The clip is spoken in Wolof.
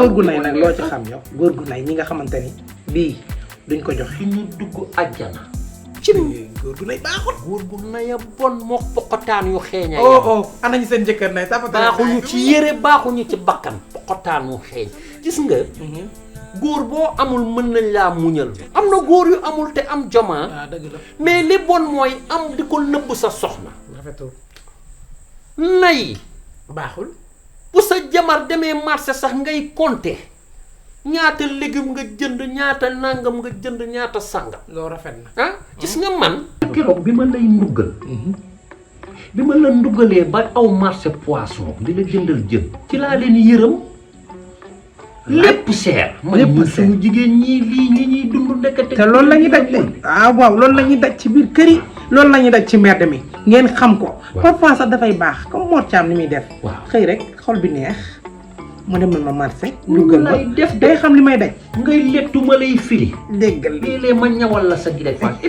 góor gu nay nag loo ci xam yow góor gu nay ñi nga xamante ni bii duñ ko joxe. fi ñu dugg àjjana. ci góor gu nay baaxul. góor gu nay a bon moo poqotaan yu xeeña ana ñu seen jëkkër nay sax baaxuñu ci yére baaxuñu ci bakkan poqotaan yu xeeñ gis nga góor boo amul mën nañ laa muñal am na góor yu amul te am joma dëgg la mais li bon mooy am di ko nëbb sa soxna rafetul nay baaxul bu sa jamar demee marché sax ngay compter ñaata légume nga jënd ñaata nangam nga jënd ñaata sàngam loo rafet na ah gis nga man keroog bi ma lay nduggal bi ma la nduggalee ba aw marché poisson di la jëndal jën ci laa leen yërëm lépp seer lépp man seer. suñu jigéen ñii lii ñi ñuy dund nekkate te loolu la ñuy daj de waaw loolu la ñuy daj ci biir kër yi loolu la ñuy daj ci mbedd mi ngeen xam ko parfois sax dafay baax comme Mor Thiam ni muy def waaw xëy rek xol bi neex mu demal ma marché nduggal ma lay def day xam li may daj ngay lettu ma lay firi déggal léeg-léeg ma ñawal la sa direct fan et